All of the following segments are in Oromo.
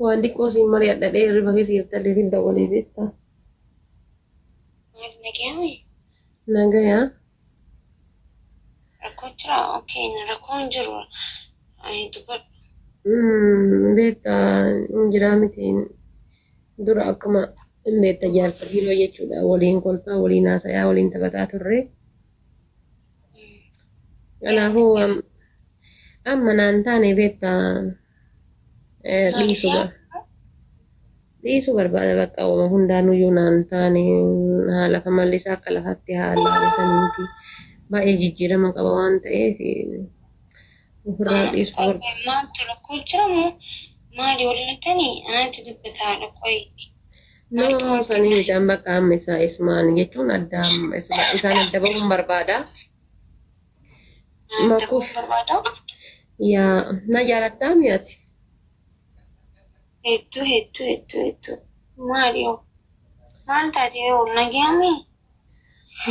Waan xiqqoo siin mari'adha dhee hirriba keessa jirtallee siin dawwalee beektaa. Maal nagayame? Nagayaa. Rakkoo jira? Okay, rakkoon hin jiru. Ay, dubbadhu. Beektaa hin jiraa miti. Dura akkuma hin beekta jaarsa dhiiroo jechuudha. Waliin kolfaa, waliin haasayaa, waliin taphataa turre. Kanaafuu amma naan taane beektaa dhiisuu dhiisuu barbaada bakka uuma hundaanuyyuu naan taane haala kamalli isaa akka lafatti haala saniiti. Baay'ee jijjiirama qaba waan ta'eef ofirraa dhiisuu barbaada. Maaltu rakkoo jira moo maali waliin tanii anaatu dubbataa rakkoo? No, sanii miti amma bakka amma isaa ismaan jechuun adda isaan adda bahuun barbaada. Makuuf barbaada? Yaa na jaalattaa mi'aati. Hedduu hedduu hedduu hedduu. Maali yoo? Maal taate yoo nagayame?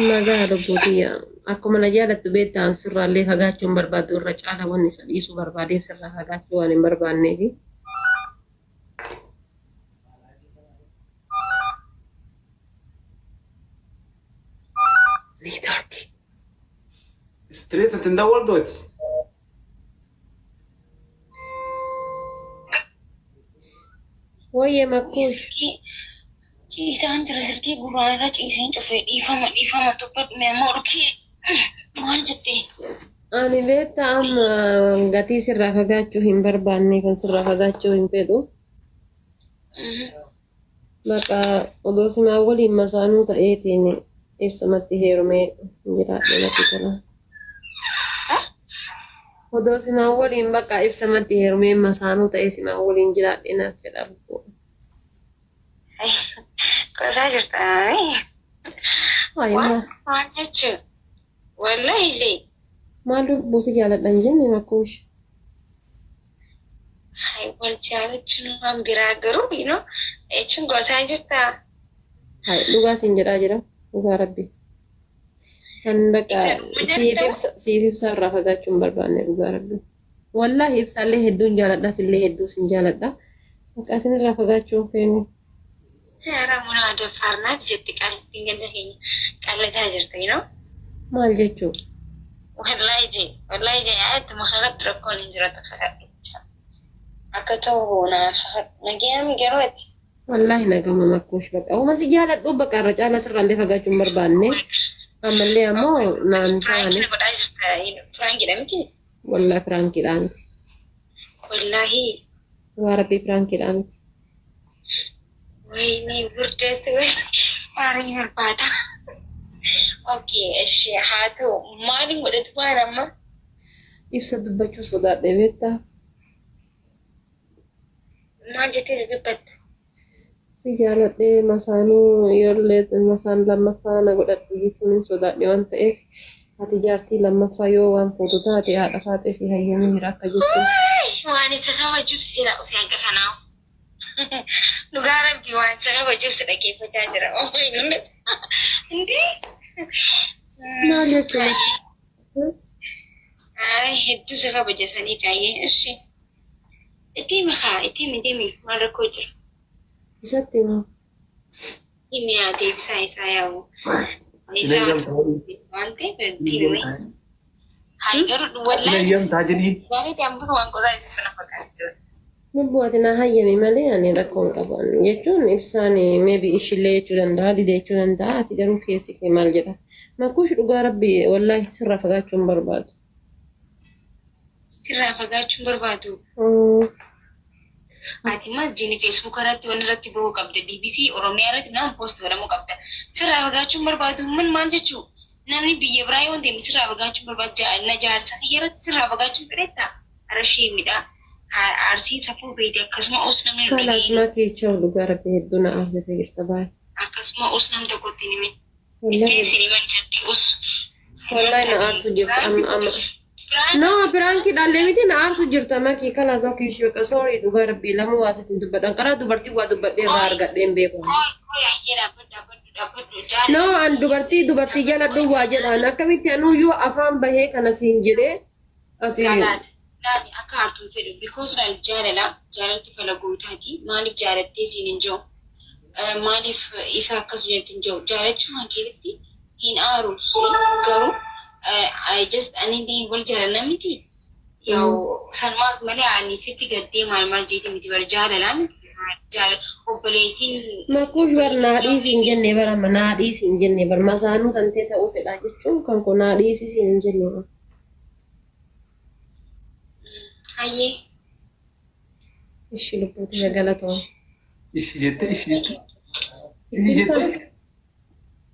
Nagaa lubbuutiyya. Akkuma na jaalattu beektaan sirraallee fagaachuu hin barbaadu irra caala wanni isa dhiisuu barbaadee sirraa fagaachuu waan hin barbaanneefi. Niitoorkii. Street ati hin dawwaltooti. Wayyee makkuush. Ciisaan jira silkii gurraan irra ciiseen cufee dhiifama dhiifama dubbadhu mee amma urkii maal jettee? Ani beektaa amma gatii sirraa fagaachuu hin barbaanne kan sirraa fagaachuu hin fedhu. Bakka odoo simaa waliin masaanuu ta'eetiin ibsamatti heerumee jiraadhe natti tola. Odoo simaa waliin bakka ibsamatti heerumee masaanuu ta'ee simaa waliin jiraadhe naaf fedha lubbuu. Qosaa jirta. Waayee Maal jechuun? Wallahi illee. Maal lubbuu si jaaladha hin jenne makkuush. Hai wal jaalachuun waan biraa garuu you know jechuun qosaa jirta. Hai dhugaa siin jedhaa jira dhugaa rabbi. Kan bakka siif ibsa irraa fagaachuu hin barbaanne dhugaa rabbi. Wallaahi ibsaallee hedduun jaaladha sillee hedduu sin jaaladha. Bakka isinirraa fagaachuu hin feenu. Hara muna daffaarnaat jetti qalittiin ganda keenya qallataa jirta you know. Maal jechuu? Wallahi jee wallahi jee ittuma kakadhu rakkoon hin jiraatu kakadhu. Akka ta'u naa kakadhu nagayaan garuu ati. Wallaahi nagama makkuush bakka. Uuma si jaaladhu bakka irra caalaa sirraallee fagaachuu hin barbaanne. Ammallee ammoo naan taane. Piraankiin godhaa jirta piraankiidha miti. Wallaahi piraankiidhaa miti. Wallaahi. Waa rabbii piraankiidhaa miti. Wayne burdeetti wayi aarii barbaada. Okay, ishee haa ta'u maaliin godhatu waan amma? Ibsa dubbachuu sodaadhe beektaa? Maal jettee si dubbatta? Si jaaladhee masaanuu yoollee masaan lammaffaa na godhadhu jechuun hin sodaadhe waan ta'eef ati jaartii lammaffaa yoo waan fuutu taate haadha faatee si hayyamee jira akka jettu. Waan isa kabajuuf si jira osoo hanqa kanaa. Dhugaa rabbi waan isa kabajuuf si dhaggeeffachaa jira. Oh my goodness. Indii? Maal jechuudha? Ay, hedduu si kabaja sanii kaayyee. Ishi. Itti himi haa, itti himi deemi maal rakkoo jira? Isatti himaa. Himi haa deebisaa isaa yaa'u. Isaa waan ta'eef itti himi. Haa garuu wallaahi. Hayyamtaa jedhii. Gaariitti amma waan qosaa jirtu na fakkaata jira. Lubbuu ati na hayyami malee ani rakkoo hin qabu jechuun ibsaan maybe ishillee jechuu danda'a dide jechuu danda'a ati garuu keessi kee maal jedha. Makkuush dhugaa rabbi wallaahi sirraa fagaachuu hin barbaadu. Sirraa fagaachuu hin barbaadu. Ati maal jini Facebook irratti waan irratti bahuu qabda. BBC Oromiyaa irratti nama post godhamuu qabda. Sirraa fagaachuu hin barbaadu man maal jechuu? Namni biyya biraa yoo deeme sirraa fagaachuu hin barbaadu. Na jaarsa kiyya irratti sirraa fagaachuu hin fedhetta. Arashee midhaa. Arsii safuu beekte akkasuma os namni nu Kalaas dhageenye. makii chaw dhugaa rabbi hedduu na aarsite jirta baay'ee. Akkasuma os nam tokkotti hin himin. Wallaahi Ittiin sin himan isatti os. wallaahi na aarsu jirta amma amma. No, piraankiidhaallee miti na aarsu jirta makii kalaas okii ishee bakka sorry dhugaa rabbii lamuu waa sitti hin dubbadhan karaa dubartii waa dubbadhee irraa argadhee hin beeku. Qoy qoy ayyee dhaabbadhu dhaabbadhu dhaabbadhu jaala. No, an dubartii dubartii jaaladhu waa jedhaan akkamitti anuyyuu afaan bahee kana siin jedhee ati Laala. Laali akka aartuun fedhu because laal jaalala jaalalti fala gootaati maaliif jaalattee siin hin jiru maaliif isa akkas jetti hin jiru jaalachuu kan keessatti hin aaru garuu I just ani wal jaalanna miti yaw sanumaaf malee ani sitti gaddee maal maal jeeti miti bara jaalalaa miti obboleettiin. Makuush bar naadhii siin jenne bara naadhii siin jenne bar masaanuu kan ta'e ta'uu fedhaa jechuun kan kun naadhii siin hin jenne. Hayyee. Ishi lubbuuti galatoo. Ishi jettee ishi jettee. Ishi jettee.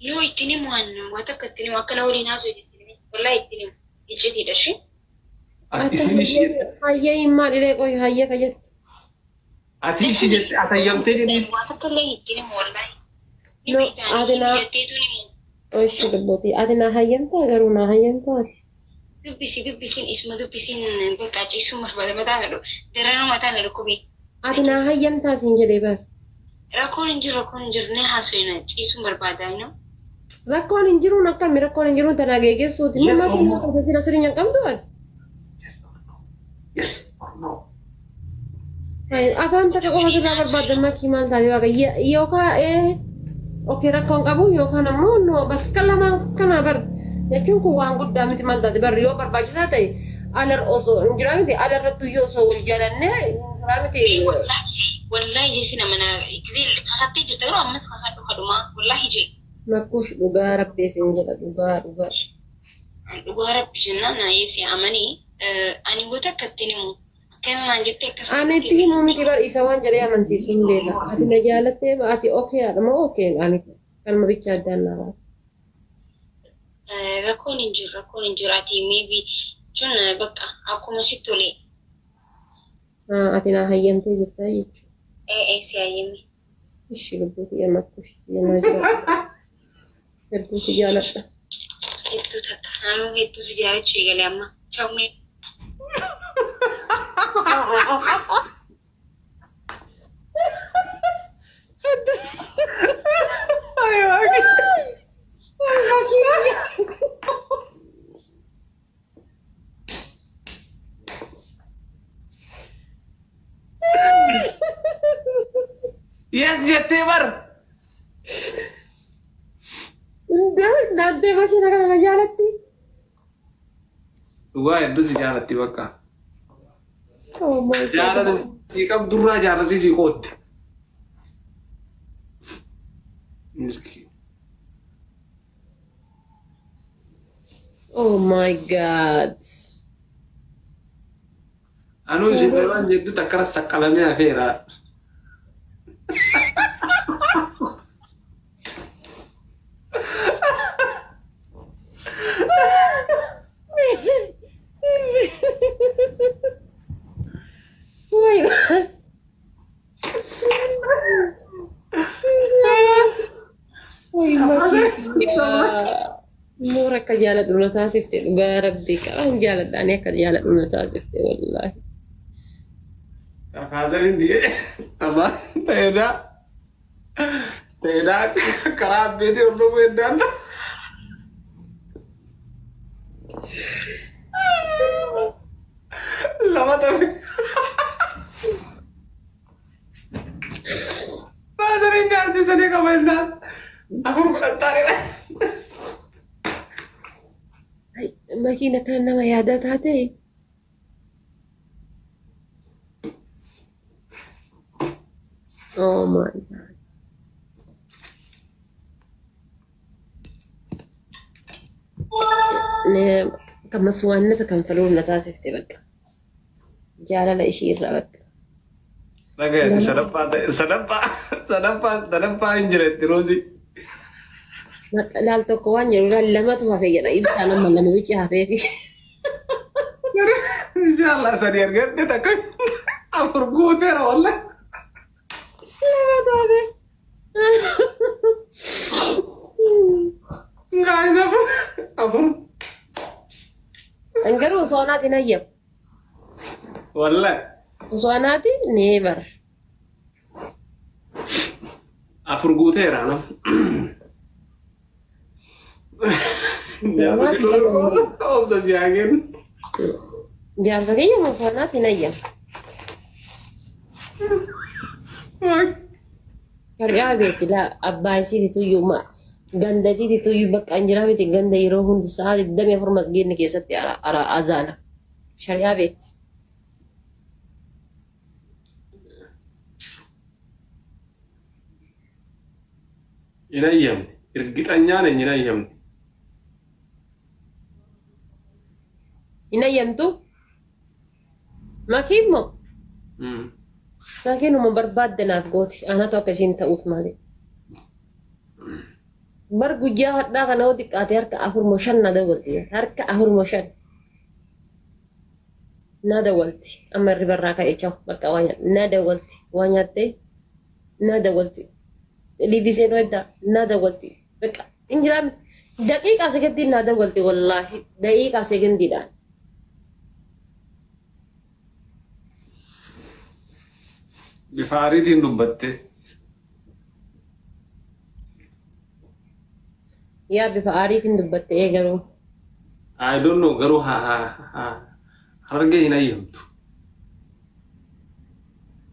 Noo ittiin himu waan waan takka ittiin himu akkana waliin haasoo ittiin himu wallaahi ittiin himu iccitiidha ishee. Ati isin ishi jettee. Hayyee himaa dhiree qoy hayyee kayyatti. Ati ishi jettee atayyamtee jennee. Waan takka illee ittiin himu wallaahi. Ni No, beektaani ati naa- jetteetu ni himu. Ishi lubbuuti ati naa hayyamtaa garuu naa hayyamtaa ati. Dubbisi dubbisiin isuma dubbisiin bakka ciisuu barbaada mataa na daranuu mataa na dhukkube. Ati naa hayyamtaa siin jedhee bar. Rakkoon hin jiru rakkoon hin jiru ni haasofna ciisuun barbaada no. Rakkoon hin jiruun akkami rakkoon hin jiruun tanaa geeggeessuuti. Yes Nama or no? siin sila sirrii hin qabdu ati. Yes or no? Yes or no? Afaan takka qofa sirraa barbaaddan makii maal taate waaqa yookaan okay rakkoon qabu yookaan ammoo no bas kan lamaan kana bar jechuun kun waan guddaa miti maal taate bar yoo barbaachisaa ta'e alar osoo hin jiraa miti alarrattu yoo osoo wal jaalannee hin jiraa miti. Wallaahi jeesi nama na gisee kakattee jirta garuu ammas kakadhu kadhumaa wallaahi jee. Makkuush dhugaa rabbee siin jedha dhugaa dhugaa. Dhugaa rabbi jennaan na yeesi amanii ani goota akka ittiin himu akkana naan jettee akkas. Ani itti himuu miti bar isa waan jedhee amansiisuu hin beeka. Ati na jaalattee ati okay haadha moo okay ani kanuma bicha addaan naa baasa. Rakkoon hin jiru rakkoon hin jiru ati maybe jechuun bakka akkuma sitti tole. Ati naa hayyamtee jirta jechuudha. Ee si hayyame. Ishi lubbuuti makkuush nama jira. Hedduu si jaaladha. Hedduu takka naannoo hedduu si jaalachuu eegale amma. Chawmee. Ay, waaqi. Yes jettee bar. Naantee makiina kana na jaalatti. Dhugaa hedduu si jaalatti bakka. Oh my God. Jaalala si qabdurraa jaalala si qootte. Miskiin. Oh my God. Anuu isin lamaan jedhutti akkana saqqalamee hafeera. Oh my God. Way makiina. Moora akka jaaladhu na taasifte dhugaa rabbii qabaan jaaladha ani akka jaaladhu na taasifte wallaahi. Faazariin di'ee amma ta'eedhaa ta'eedhaa karaa abbeetii hordofuu heddaan. Lama tafe. Faazariin jaartisanii qaba jennaan. Afur kudhan. Makiina kana nama yaadaa taate. Oh my God. Kan maswaannata kan faluuf na taasifte bakka. Jaalala ishii irraa bakka. Dhagaye sadaffaa sadaffaa sadaffaa sadaffaa hin jiretti roozii. Laal tokko waan jedhu laal lamatu hafe jedha ibsaan amma lama bicha hafeefi. Inshallah sadi argatte takka afur guuteera wallah. Lamatu hafe. Guys afur afur. Garuu osoo anaatiin hayyamu. Wallah. Osoo anaatiin never. Afur guuteera no. Obsa si haa kennu. Jaarsa kiyya moofaanaaf hin ayyamu. Shari'aa beekti laa abbaa isiititu iyyuu ganda isiititu iyyuu bakka hin jiraa miti ganda yeroo hundi sa'a 24 masgiidni keessatti azaana. Shari'aa beekti. Hin ayyamne. Irgixanyaan hin ayyamne. Hin ayyamtu? Makiin moo? Makiin uma barbaadde naaf gooti. Anatu akka isiin ta'uuf malee. Bar guyyaa hadhaa kana yoo xiqqaate harka 4 moo 5 na dawwalti. Harka 4 moo 5 na dawwalti. Amma irri barraa ka'ee chawu bakka waa nyaadhe na dawwalti. Waa nyaattee na dawwalti. Liibiseen weddaa na dawwalti. Bakka injiraa daqiiqaa sekendiin na dawwalti, wallaahi daqiiqaa sekendiidhaan. Bifa ariitiin dubbatte. Yaa, bifa aariitiin dubbatte ee garuu. I don't know, garuu haa Harargee hin ayyamtu.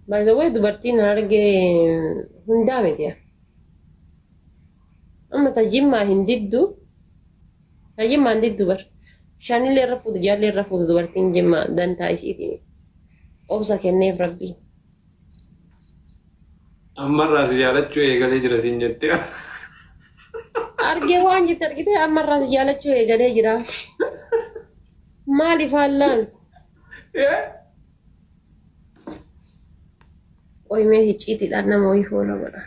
By the way, dubartiin Harargee hundaa miti. Amma ta Jimmaa hin diddu. Ta Jimmaa hin diddu bar. Shanillee irra fuutu, jaallee irra fuutu dubartiin Jimmaa dantaa isiitiin. Obsa kenneef Rabbi. Ammarraa si jaalachuu eegalee jira siin jettee. Argee waan jette argite, ammarraa si jaalachuu eegalee jira. Maaliif haallaan? Qoymee hicciitiidhaan nama wayii foona godha.